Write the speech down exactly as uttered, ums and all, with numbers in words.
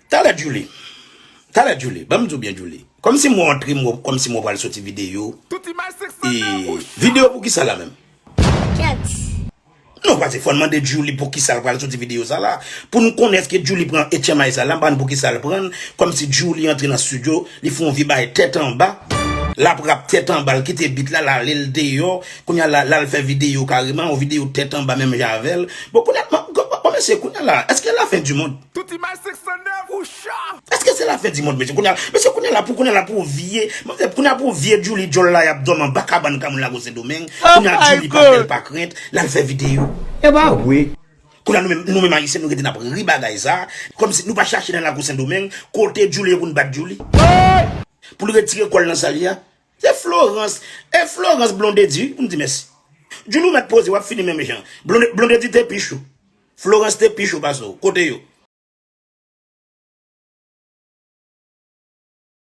Talè Djouly. Talè Djouly. Ban m di w byen Djouly. Kòmsi m antre m wè kòmsi m pral soti videyo. E videyo pou kisa la menm? Non, pase fò n mande Djouly pou kisa l pral soti videyo sa la. Pou n konnen èske Djouly pran H M I sa la, m pa konn pou kisa l pran l. Kòmsi Djouly antre nan studio, li fè yon vye bagay tèt anba. L ap rap tèt anba, l kite beat la, l ale l deyò. Kounye a la, l al fè videyo kareman, yon videyo tèt anba menm jan avè l. Bon, kounye a, bon, mesye, kounye a la, èske la fen di mond? Tout imaj sèks san nèf ou cho. Èske se la fen di mond, mesye? Kounye a, mesye, kounye a la pou, kounye a la pou vye, kounye a pou vye Djouly djòl la y ap dòmi anba kabann ka moun Lago Sendomeng. Kounye a Djouly pa pè, l pa krent, l al fè videyo. E pa vre. Kounye a nou menm, nou menm Ayisyen, nou rete n ap ri bagay sa. Kòmsi nou pa chache nan Lago Sendomeng, kote Djouly ye pou n bat Djouly. Pou l retire kò l nan sa l ye a. Se Florence. E Florence Blondedy, wi, pou m di mèsi. Djouly ou mèt poze, w ap fini menm jan. Blonde, Blondedy te pi cho. Florence te pi cho pase w. Kote yo?